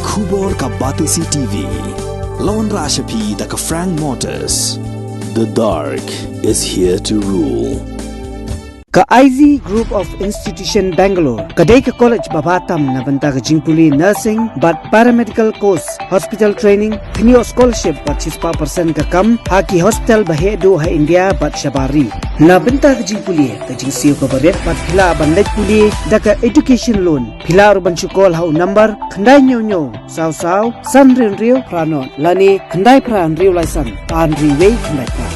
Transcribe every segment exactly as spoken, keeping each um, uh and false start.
Khubor ka Batesi T V. La wanrah sha phi da ka Frank Motors. The dark is here to rule. Ka I Z Group of Institution Bangalore ka dei ka college ba bha tam na bynta ka jingpule nursing bad paramedical course, hospital training, kynnoh scholarship bad shispah percent ka kam ha ki hospital ba heh duh ha India bad shabar ri. Na bynta ka jingpule, ka jingsiew kaba rit bad phi lah ban leit pule da ka education loan. Phi lah ruh ban shu call ha u number khyndai hynñiew hynñiew saw saw san hynriew hynriew phra nod lane khyndai phra hynriew lai san ar hynriew wei khyndai phra.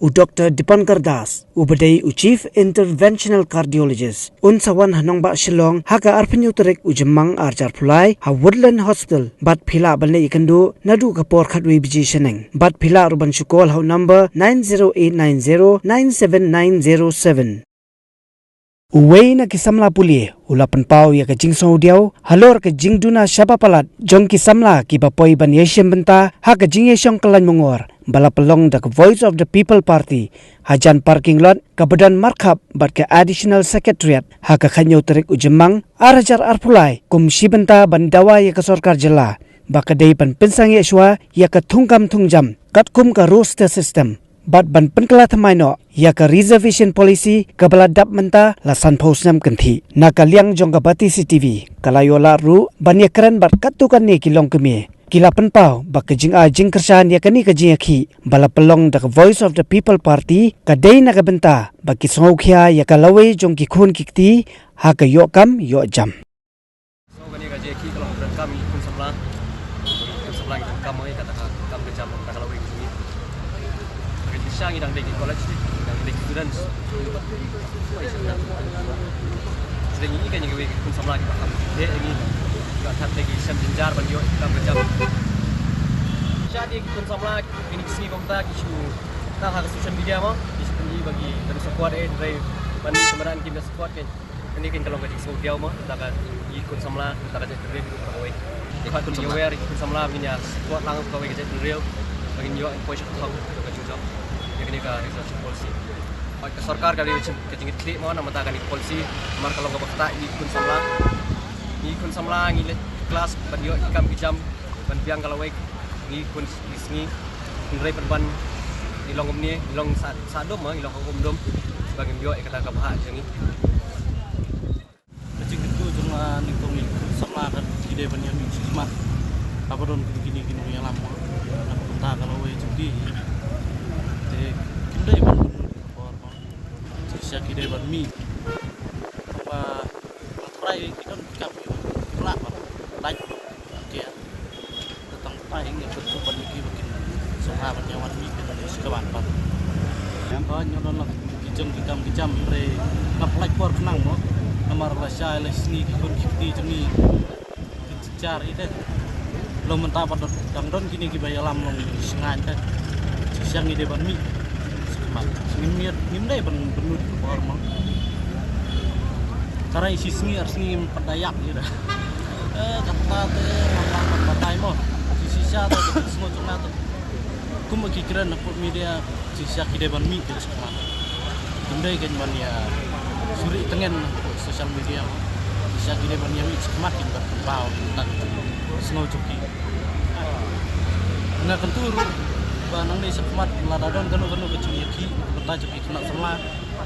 U Doktor Dipankar Das, uba dei u Chief Interventional Cardiologist, un sa wan ha nongbah Shillong ha ka arphew hynñiew tarik u Jymmang arhajar arphew lai ha Woodland Hospital, bad phi lah ban leit ïakynduh naduh ka por khatwei baje shaneng. Bad phi lah ruh ban shu call ha u number nine zero eight nine zero nine seven nine zero seven. Uwei na ki samla pule u la pynpaw ïa ka jingsngewdiaw halor ka jingduna shaba palat jong ki samla kiba poi ban ïashem bynta ha ka jingïashong kyllain mungor ba la pynlong da ka Voice of the People Party hajan parking lot kaba don markhap bad ka Additional Secretariat ha ka khathynñiew tarik u Jymmang arhajar arphew lai, kum shi bynta ban dawa ïa ka sorkar jylla ba ka dei ban pynsangeh shuwa ïa ka thungkam thungjam katkum ka roster system bad ban pynkylla thymmai noh ïa ka reservation policy kaba la dap mynta la sanphew snem kynthih. Na ka liang jong ka Batesi T V ka la ïoh lad ruh ban ïakren bad katto katne ki longkmie. Ki la pynpaw ba ka jingai jingkyrshan ïa kane ka jingïakhih ba la pynlong da ka Voice of the People Party ka dei na ka bynta ba ki sngewkhia ïa ka lawei jong ki khun ki kti ha ka ïoh kam ïoh jam. So kane ka jingïakhih ka long ka donkam ïa ki khun samla. Ki khun samla ki donkam ïa kata ka kam ka jam, kata ka lawei ka jong ngi. Ka jingshisha ngi dang dei ki college, ngi dang dei ki students. Sdang ngi ka ngi kawei ki khun samla kiba kham heh ngi. Kiba thad te ki shem jynjar ban ïoh ki kam ka jam. Shisha te ki khun samla kine ki sngi kumta ki shu tang ha ka social media mo, ki shu pyni ba ki dang support eh, hynrei ban ki samla kim da support ke. Kane ka long ka jingsngewdiaw mo, da ka ïa ki khun samla, da ka jaitbynriew ruh kawei. Ki khun samla, ïa ki khun samla ba ngin ïa support lang kawei ka jaitbynriew ba ngin ïoh poi sha ka thong ka jingjop. Ïa kane ka reservation policy. Ka sorkar ka dei ka jingkitkhlieh mo namar kane ka policy, namar ka long kaba ktah ïa ki khun samla. Ïa ki khun samla ngi leit klas ban ïoh ki kam ki jam ban biang ka lawei. Ngi khun ngi sngi. Hynrei pynban ngi long kumne, ngi long sah, sah dum, ngi long kum dum. Ba ngim ïoh ïa kata ka bha jong ngi. Ka jingkyntu jong nga nyngkong ngi khun samla ka dei ban ïa mih sha khmat. Haba don kine kine kine ïalam mo. Na ka bynta ka lawei jong ki. Te kim dei ban bor mo. Shisha ki dei ban mih. Ba Ba trai ki don ki kam ki rak ba lait ki. Tang trai ngi betul ban ki ba kin sngewbha ban ïa wan mih ki don shi ka ban pat. Ba ngi don la ki jong ki kam ki jam re ngap lait por khnang mo. Namar la shai la sngi ki khun ki kti jong ngi. Ki jar i te. Long mynta pat dang don kine kiba ïalam long sngewbha te. Shisha ngi dei ban mih. Sngewbha. Ngim miet, ngim dei ban, ban nud ka bor mo. Tharai shi sngi ar sngi ngim pat da ïap ïa da. Eh, kata te ngam lah ban batai mo. Shisha te sngewbha jong nga te. Kum ki kren na pud media. Shisha ki dei ban mih ki sngewbha. Kim dei kein ban ïa suri tyngen social media. Shisha ki dei ban ïa mih sngewbha, kim ban pynpaw tang sngewbha jong ki. Nga kyntu ruh ba nangne sngewbha lada don kano kano ka jingïakhih bynta jong ki khynnah samla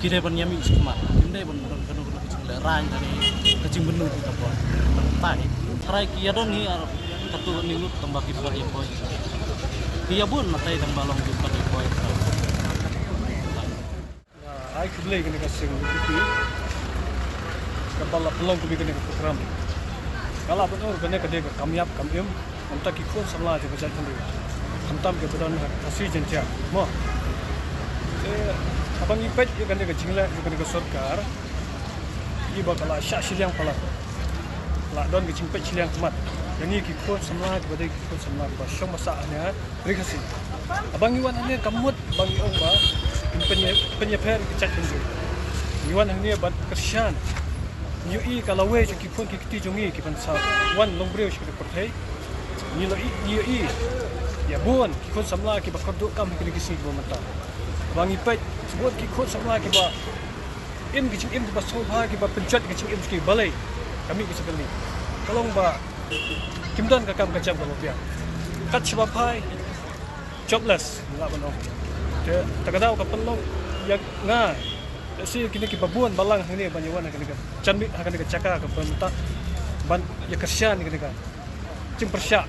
ki dei ban ïa mih sngewbha. Kim dei ban don kano kano Lehrain tani ka jingmynnud ka por. Tani trai ki ïa don hi ar katu ni lut tang ba ki ba ïa poi. Ki ïa bun na tai tang ba long ki ba ïa poi. Ai khublei kane ka sing ki. Ka ba la pynlong kane ka program. Ka la pynlong kane ka dei ka kam ïap kam im. Mynta ki khun samla jong ka jaitbynriew. Khamtam kiba don ha Khasi Jaiñtia. Mo. Te haba ngi peit ïa kane ka jingleh jong kane ka sorkar. Ïa ba ka la shah shiliang palat. La don ka jingpeit shiliang khmat. Ïa ngi ki khun samla kiba dei ki khun samla kiba shong ba sah hangne ha Ri Khasi. Haba ngi wan hangne ka mut ba ngi ong ba ngin pynïa, pynïapher ïa ka jaitbynriew. Ngi wan hangne ban kyrshan. Ngi ïohi ka lawei jong ki khun ki kti jong ngi ki ban sa wan long briew sha ka pyrthei. Ngi la ïohi, ngi ïohi ïa bun ki khun samla kiba kyrduh kam ha kine ki sngi kiba mynta. Ba ngi peit bun ki khun samla kiba im ki jingim kiba sngewbha kiba pynjot ki jingim ki balei. Ka mih ki jingkylli. Ka long ba kim don ka kam ka jam kaba biang. Kat shaba phai jobless, nga lah ban ong. Te ta ka daw ka pynlong ïa nga. Lehse kine kiba bun balang hangne ban ïa wan ha kane ka jan mih ha kane ka jaka kaba mynta ban ïa kyrshan ïa kane ka jingpyrshah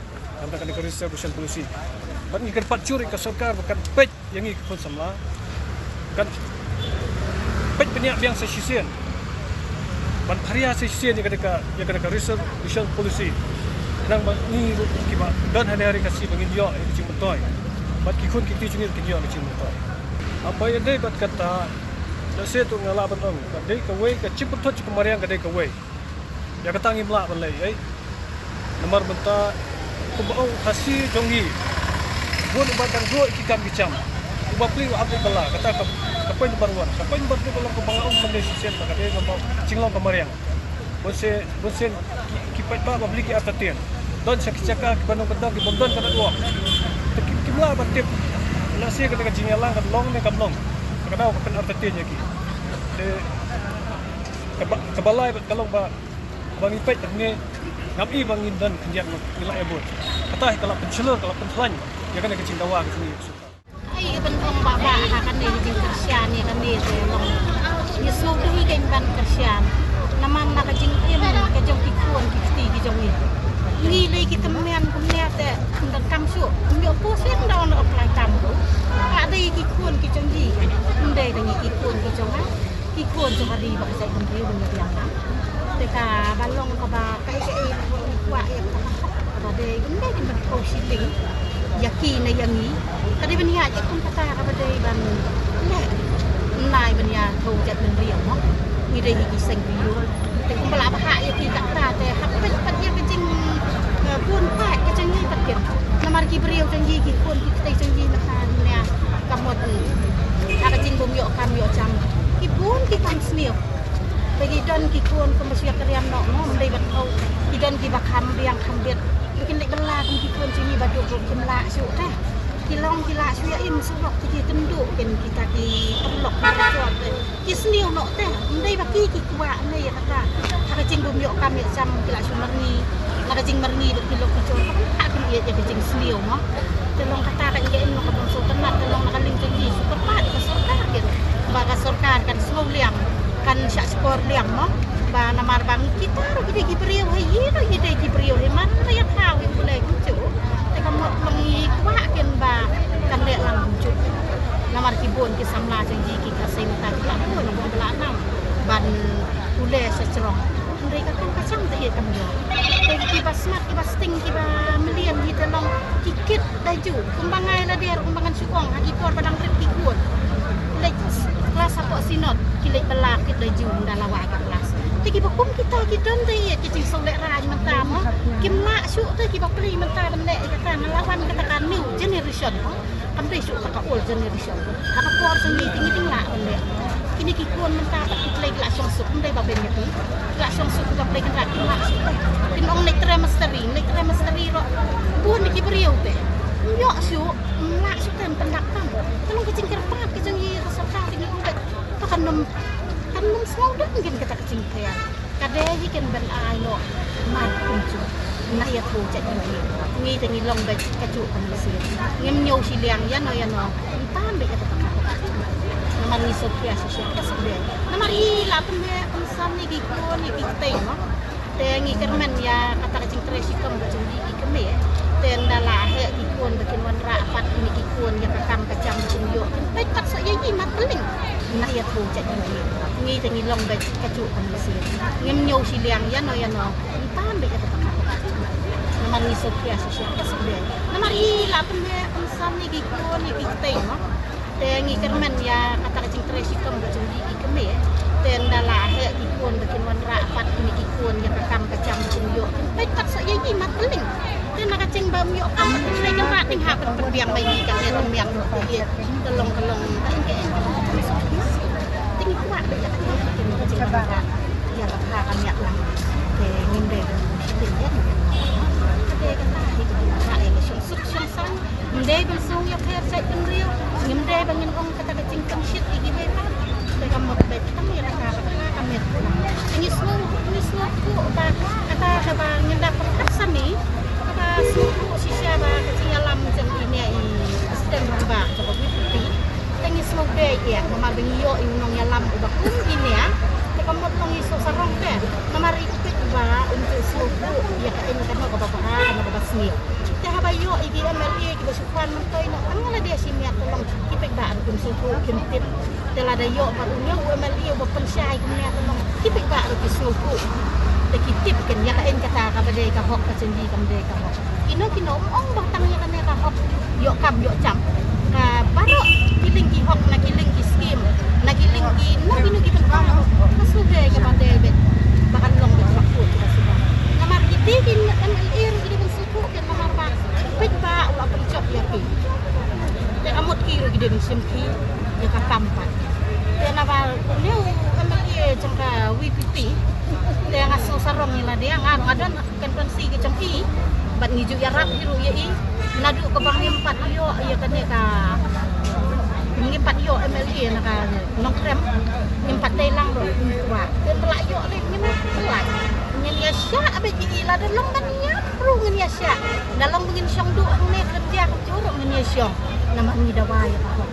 kane ka reservation policy. Bad ngi kyrpad jur ïa ka sorkar ba kan peit ïa ngi ki khun samla, kan peit bniah biang sa shisien, ban pharia sa shisien ïa kane ka, ïa kane ka reservation policy. Khnang ba ngi ruh kiba don hangne ha ri Khasi ba ngin ïoh ïa ka jingmyntoi, bad ki khun ki kti jong ngi ruh kin ïoh ïa ka jingmyntoi. Haba ïadei bad kata, lehse to nga lah ban ong, ka dei kawei ka jingpynthut jong ka mariang, ka dei kawei. Ïa kata ngim lah ban leh ei. Namar mynta kumba ong Khasi jong ngi, bun uba dang duh ki kam ki jam, uba plie u hap leit bylla. Kata ka, ka point number one. Ka point number two ka long kumba nga ong mynne shisien ba ka dei namar jinglong ka mariang. Bunsien, bunsien ki, ki paidbah ba plie ki artatien. Don sha ki jaka kiba nongkyndong ki bym don ka network. Te kim, kim lah ban tip lehse kata ka jingïalang kan long ne kam long. Ka daw ka pyn-artatien ïa ki. Te kaba, kaba lai bad ka long ba ba ngi peit hangne, ngam i ba ngin don khyndiat ngi la ïa bud. Kata hi ka la pynshlur, ka la pynthlaiñ ïa kane ka jingdawa ka jong ngi. Ai ban ong ba ba ha kane ka jingkyrshan ïa kane te long. Ngi sngewdei hi kein ban kyrshan. Namar na ka jingim ka jong ki khun ki kti ki jong ngi, ngi lei ki kmen kumne te ym donkam shuh. Ym ïoh post ïa ynda ong apply kam ruh. Ka dei ki khun ki jong ngi. Ym dei da ngi ki khun ki jong nga. Ki khun jong ka ri ba ka jaitbynriew ba ngi biang lang. Te kaba long kaba kaei kaei ba ngi kwah ïa kaba hok kaba dei, ym dei kin ban khaw shilling ïa ki ne ïa ngi. Ka dei ban ïaid ïa kum kata kaba dei ban leh. Ym nai ban ïa khaw jaitbynriew mo. Ngi dei hi ki seng bynriew. Te kumba lah ba hap ïa ki kata te hap peit pat ïa ka jing, eh, bun pat ka jong ngi pat kin. Namar ki briew jong ngi, ki khun ki kti jong ngi mynta ne ka mut, mm, ha ka jingbym ïoh kam ïoh jam. Ki bun ki kham sniew. Ba ki don ki khun kumba shu ïa kren noh mo, ym dei ban khaw. Ki don kiba kham biang kham bit. Ba kin leit bylla kum ki khun jong ngi ba duk ruh kim lah shuh te. Ki long ki lah shuh ïa im surok te ki kynduh kin kita ki paralok ki parajor te. Ki sniew noh te, ym dei ba ki, ki kwah ne ïa kata. Ha ka jingbym ïoh kam ïoh jam ki la shu myrngi. Na ka jingmyrngi bad ki lok ki jor, ka ban phah kin ïa ka jingsniew mo. Te long kata ka ïa ka im long ka bym sngewtynnat, te long na ka liang jong ngi shu kyrpad ïa ka sorkar kin. Ba ka sorkar kan sngewliang, kan shah shkor liang mo. Ba namar ba ngi kita ruh ngi dei ki briew, ha ïa ruh ngi dei ki briew, ha man ba ïa thaw ïa U Blei kumjuh. Te ka mut long ngi kwah kin ba kan leh lang kumjuh. Namar ki bun ki samla jong ngi ki ka seng ta ki la bun ba la nang ban pule sha jrong. Hynrei ka kam ka jam te ïa kam ïa. Te kiba smat kiba sting kiba mlien hi te long ki kit da ju. Kumba nga ïa lade ruh kumba ngan shu ong ha ki por ba dang rit ki khun. Leit klas hapoh Synod ki leit bylla kit da ju ynda la wai ka klas. Te kiba kum kita ki don te ïa ki jingsngewlehrain mynta mo. Kim lah shuh te kiba plie mynta ban leh ïa kata, nga la wan kata ka new generation mo. Kam dei shuh kata ka old generation. Ha ka por jong ngi te ngi dang lah ban leh. Kine ki khun mynta pat ki Blei ki la shong suk, ym dei ba beiñ ïa ki. Ki la shong suk, ki Blei kynrad, kim lah shuh. Kin ong leit trei masteri, leit trei masteri ruh bun ki briew te. Ym ïoh shuh, ym lah shuh te, ym pyndap kam. Ka long ka jingkyrpad ka jong ngi ka sorkar, te ngi ong beit ba kan nym, kan nym sngewdon kin kata ka jingpher. Ka dei hi kin ban ai noh mar kumjuh. Na ïa pyrshah jong ngi. Ngi te ngi long beit kajuh ka mynsiem. Ngim ñiew shiliang ïano ïano. Ym tam beit ïa kata ka. Namar ngi sngewkhia shisha ka sngewdei. Namar ngi la pynbeit pynsan ïa ki khun ïa ki kti mo. Te ngi kyrmen ïa kata ka jingtrei shitom ka jong ngi ki kmie. Te ynda la heh ki khun ba kin wanrah pat kine ki khun ïa ka kam ka jam ba kin ïoh. Kin peit pat sa ïa ngi mat pynleng. Na ïa pyrshah jong ngi. Ngi te ngi long beit kajuh ka mynsiem. Ngim ñiew shiliang ïano ïano. Ym tam beit ïa kata ka. Namar ngi sngewkhia shisha ka sngewdei. Namar ngi la pynbeit pynsan ïa ki khun ïa ki kti mo. Te ngi kyrmen ïa kata ka jingtrei shitom ka jong ngi ki kmie. Te ynda la heh ki khun ba kin wanrah pat kine ki khun ïa ka kam ka jam ba kin ïoh. Kin peit pat sa ïa ngi mat pynleng. Te na ka jing ba ym ïoh kam, Blei kan rat ning ha ban pynbiang ba ngi ka ngi rong biang ruh ïa ka long ka long. Ka ing ka ing ka long ka ing. Te ngi kwah beit ïa ka jing ka jing ka rat. Ïa ka pha ka miak lang. Te ngim dei ban shim ïa ka. Ka dei ka ta hi ka dei ka shong suk shong sang. Ngim dei ban song ïa pher jait bynriew. Ngim dei ba ngin ong kata ka jingpynshit ïa kiwei pat. Te ka mut beit tang ïa kata ka pha ka miak lang. Te ngi sngew, ngi sngew kuh ba kata kaba ngi Te ïa namar ba ngi ïoh ïa u nongïalam uba kum ine, te ka mut long i sngewsarong te. Namar i peit ba un ju sngewthuh ïa ka, ïa kano kaba bha, kano kaba sniew. Te haba ïoh ïa ki M L A kiba shu pan myntoi noh, tang la dei shi miet, te long ki paidbah ruh kim sngewthuh, kim tip. Te lada ïoh pat une u M L A uba pynshai kumne, te long ki paidbah ruh ki sngewthuh. Te ki tip ken ïa ka, ïa kata kaba dei ka hok, ka jong ngi kam dei ka hok. Kino kino, ym ong ba tang ïa kane ka hok ïoh kam ïoh jam. Ka baroh ki lieng ki hok, na ki lieng ki skim, na ki lieng kino kino ki bynta, ka sngewbha kaba dei beit ba kan long beit ba kut ka sngewbha. Namar kiti ki M L A ruh ki dei ban sngewthuh ken, namar ba paidbah u la pynjop ïa ki. Te ka mut ki ruh ki dei ban shim ki ïa ka kam pat. Te naba une u M L A jong ka V P P, te nga sngewsarong ïa lade, nga ruh nga don constituency ka jong i, bad ngi ju ïarap hi ruh ïa i. Naduh kaba ngim pat ïoh ïa kane ka, ngim pat ïoh M L A na ka Nongkrem, ngim pat dei lang ruh, ngim kwah. Te ba la ïoh lei ngin pynlait. Ngin ïa shah beit ïa i, lada long ban ïap ruh ngin ïa shah. Da long ba ngin shong duh hangne khlem jia kumjuh ruh ngin ïa shong. Namar ngi dawa ïa ka hok.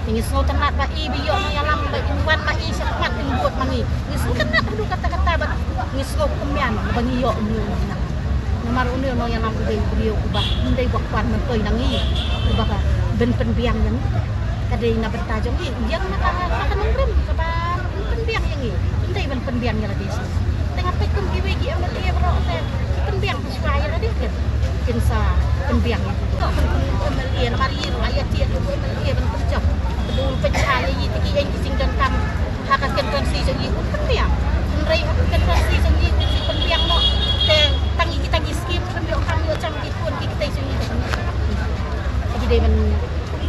Ngi sngewtynnat ba i ba ïoh nongïalam ba in wan ma i shakhmat in bud ma ngi. Ngi sngewtynnat haduh katta katta bad ngi sngewkhmian ba ngi ïoh une u nongïalam. Namar une u nongïalam u dei u briew uba ym dei ba kwah myntoi na ngi, uba ka ban pynbiang ïa ngi. Ka dei na bynta jong ngi, ïa na ka, ka, ka nongrim kaba pynbiang ïa ngi. Ym dei ban pynbiang ïa lade shuh. Te nga peit kum kiwei ki M L A baroh te ki pynbiang shuwa ïa lade, kin, kin sa pynbiang ïa ki. To, kum, kum M L A namar ïa la ïa tied kum M L A ban pynjop. Te bun pynjah ïa ïa te ki ïeng ki jingdonkam ha ka constituency jong ïa un pynbiang. Hynrei ha ka constituency jong ïa un pynbiang noh. Te tang ïa kita ki skim pynbiang kam ïa jong ki khun ki kti jong ïa. Ki dei ban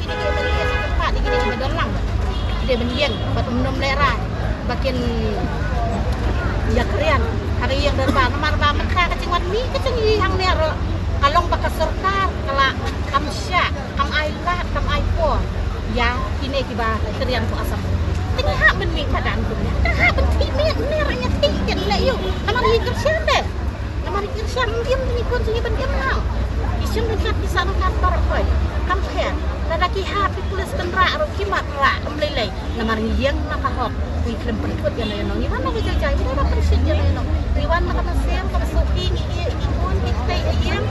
Ki dei ki ban ïeng, ki dei ban don lang. Ki dei ban ïeng bad um nym lehrain ba kin ïa kren ha ka ïing dorbar namar ba mynta ka jingwan mih ka jong ngi hangne ruh ka long ba ka sorkar ka la kam shah, kam ai lad, kam ai por ïa kine kiba kren ko Assam. Te ngi hap ban mih madan kumne. Te hap ban thied mih ne ruh ngi thied kin leh ïa u. Namar ngi kyrshan de. Namar ki kyrshan ym im, ngi khun jong ngi ban im lang. Ki shim ryngkat, ki sah ryngkat baroh hoi. Kam pher. Lada ki hap ki pulit tynrah ruh ki mad rah ym lei lei. Namar ngi ïeng na ka hok. Ngi khlem pynkut ïano ïano. Ngi wan na ka jai jai. Ngi dei ban pynshit ïano ïano. Ngi wan na ka mynsiem kaba sngewthuh, ngi ïeh, ngi khun, ngi tei ïa ïeng.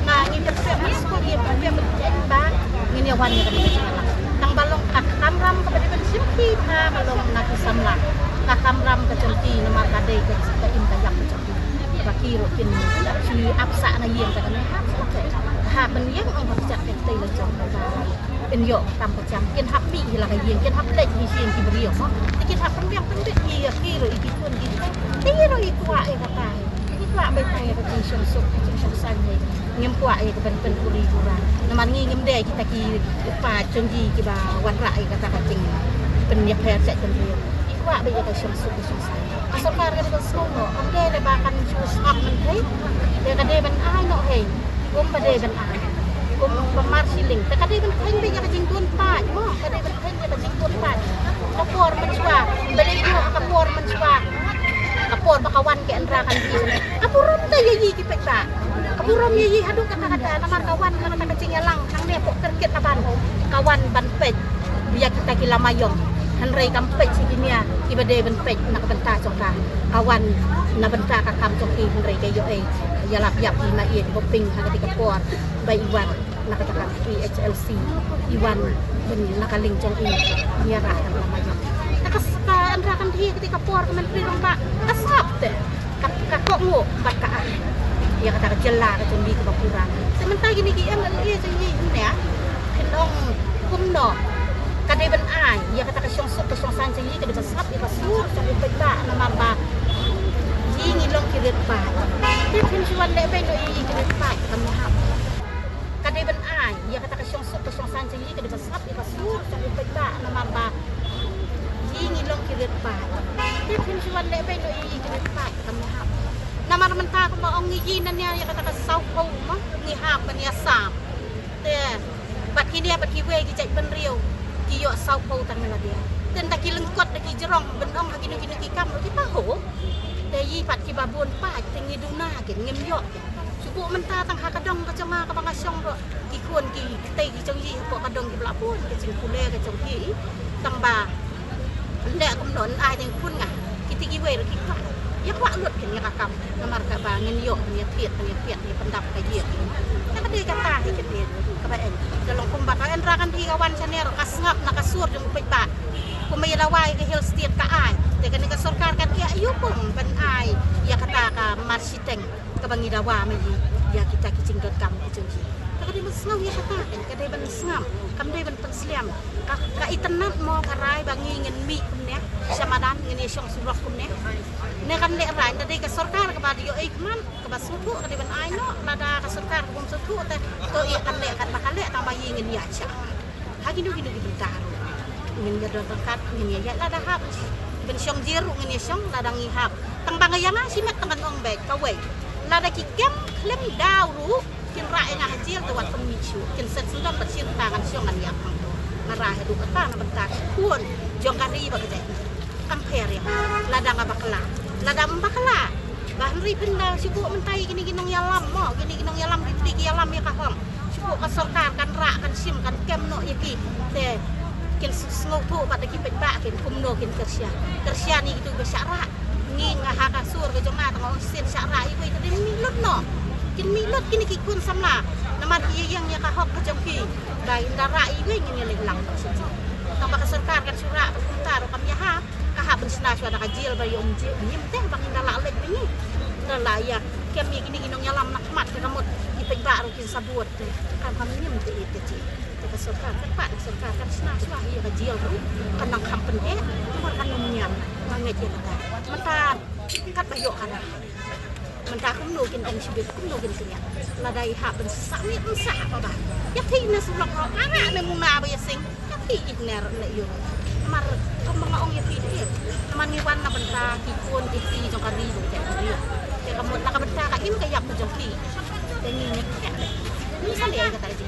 Nga ngi pynpep na skul, ngi pynpep na jai ba ngin ïa wan ïa ka dei ka jingïalang. Tang ba long ka kamram kaba dei ban shim ki ba ka long na ki samla. Ka kamram ka jong ki namar ka dei ka, ka im ka ïap ka jong ki. Ba ki ruh kin shu ap sah na ïing ka dang hap sah te. Hap ban ïeng ong ba ka jait ka tei la jong ba in ïoh ka kam ka jam. Kin hap mih hi la ka ïing, kin hap leit hi sha ïing ki briew mo. Te kin hap pynbiang pynbit ïa ki ruh ïa ki khun ki te. Te ïa ruh i kwah ïa kata hi. I kwah ba i tang ïa ka jingshong suk, ka jingshong saiñ hi. Ngim kwah ïa ka ban pynpuri pura. Namar ngi ngim dei kita ki paid jong ki kiba wanrah ïa kata ka jingpynïapher sha jong ki. I kwah ba ïa ka shong suk, ka shong saiñ. Ka sorkar ka dei ban sngewthuh, ym dei leh ba kan shu sngap mynta. Te ka dei ban ai noh hi. Kum ba dei ban ai. Kum ba mar shilling. Te ka dei ban kheiñ beit ïa ka jingdon paid mo. Ka dei ban kheiñ ïa ka jingdon paid. Ka por mynshuwa. Balei ïoh ka por mynshuwa. Ka por ba ka wan ka Indira Gandhi. Ka burom te ïa i ki paidbah. Ka burom ïa i haduh katta katta namar ka wan na kata ka jingïalang hangne pok kyrkit na ban. Ka wan ban peit ïa kita ki lama ïong. Hynrei kam peit sha ki nia kiba dei ban peit na ka bynta jong ka. Ka wan na bynta ka kam jong ki hynrei ka ïoh ei ïalap ïap i ma i ba ping ha kata ka por ba i wan na kata ka P H L C. I wan ban na ka lieng jong i ïa rah na ka lama ïong. Ka, ka Indira Gandhi kata ka por ka Myntri Rangbah ka sngap te. Ka, ka kohnguh bad ka ai ïa kata ka jylla ka jong ngi kaba pura. Te mynta kine ki M L A jong ngi hynne phin ong kumno. Ka dei ban ai ïa kata ka shong suk ka shong saiñ jong ngi, ka dei ban sngap ïa ka sur jong u paidbah namar ba ngi, ngi long ki rit paid. Te phin shu wan leh beit noh ïa ki rit paid kam hap. Ka dei ban ai ïa kata ka shong suk ka shong saiñ jong ngi, ka dei ban sngap ïa ka sur jong u paidbah namar ba ngi, ngi long ki rit paid. Te phin shu wan leh beit noh ïa ki rit paid kam hap. Namar mynta kumba ong ngi, ngi nang ïa kata ka sawphew mo, ngi hap ban ïa sam. Te bad kine bad kiwei ki jaitbynriew ki ïoh sawphew tang na lade. Te ynda ki lyngkot da ki jrong ban ong ha kino kino ki kam ruh ki pahu. Te i pat kiba bun paid te ngi duna kin ngim ïoh kin. Bun mynta tang ha ka dong ka jong nga kaba nga shong ruh, ki khun ki tei ki jong i hapoh ka dong ki ba la bun ka jingpule ka jong ki. Tang ba leh kumno, ai dang khun nga, ki tei ki wei ruh ki kwah, ïa kwah lut kin ïa ka kam. Namar kaba ngin ïoh kin ïa thied kin ïa thied ïa pyndap ka ïing. Ka dei kata hi ka dei kaba en. Ka long kumba ka Indira Gandhi ka wan shane ruh ka sngap na ka sur jong u paidbah. Kumba ïa dawa ïa ka Hill State ka ai, te kane ka sorkar kan ïa ïukum ban ai ïa kata ka marshiteng kaba ngi dawa ma i ïa kita ki jingdonkam ki jong i. Te ka dei ban sngap ïa kata, ka dei ban sngap, kam dei ban pynslem. Ka, ka itynnad mo ka rai ba ngi ngin mih kumne sha madan, ngin ïa shong surok kumne. Ne kan leh rai, ka dei ka sorkar kaba dei ïoh ei khmat, kaba sngewthuh ka dei ban ai noh. Lada ka sorkar ka bym sngewthuh te, to ïa kan leh katba ka leh, tang ba i ngin ïa shah. Ha kino kino ki bynta ruh ngin ïa don ryngkat, ngin ïa ïaid, lada hap ban shong jail ruh ngin ïa shong, lada ngi hap. Tang ba nga ïa nga shimet tang kan ong beit kawei, lada ki kem khlem daw ruh kin rah ïa nga ha jail, te wat pynmih shuh, kin set syndon bad shin ta ngan shong ngan ïa pang. Nga rah haduh kata na bynta ki khun jong ka ri bad ka jaitbynriew. Kam pher ïa nga lada nga bakla, lada ym bakla. Ba hynrei pynda shu buh mynta ïa kine ki nongïalam mo, kine ki nongïalam ki pli ki ïalam ïa ka hok. Shu buh ka sorkar kan rah, kan shim, kan kem noh ïa ki. Te kin s-, sngewthuh pat da ki paidbah kin kumno kin kyrshan. Kyrshan ïa kitu ba shah rah. Ngi nga ha ka sur ka jong nga tang ong shisien shah rah iwei, te dei mih lut noh. Kin mih lut kine ki khun samla. Namar ki ïeng ïa ka hok ka jong ki. Ba ynda rah iwei ngin ïa leit lang noh shisien. Tang ba ka sorkar kan shu rah kumta ruh kam ïa ha. Ka hap ban shna shuwa da ka jail ba ïa um jail, ym te ba ngin da lah leit ba ngi da lah ïa kem ïa kine ki nongïalam na khmat, te ka mut ki paidbah ruh kin sa bud, te kam, kam ym te ïa te jail. Te ka sorkar kan pat, sorkar kan shna shuwa ïa ka jail ruh kan nang kham pyneh, namar kan ym ñiam. Nga ngeit ïa kata. Mynta katba ïoh ka na Mynta kumno kin ong shibit, kumno kin kynniat. Lada i hap ban sah miet, ban sah haba. Ïa phi na sulok hok, ara ne muna ba ïa sing. Ïa phi i ne ne ïoh. Namar kumba nga ong ïa phi de. Namar ngi wan na bynta ki khun ki kti jong ka ri jong ka ri. Te ka mut na ka bynta ka im ka ïap ka jong phi. Te ngi ne. Ngi sa leh kata ji.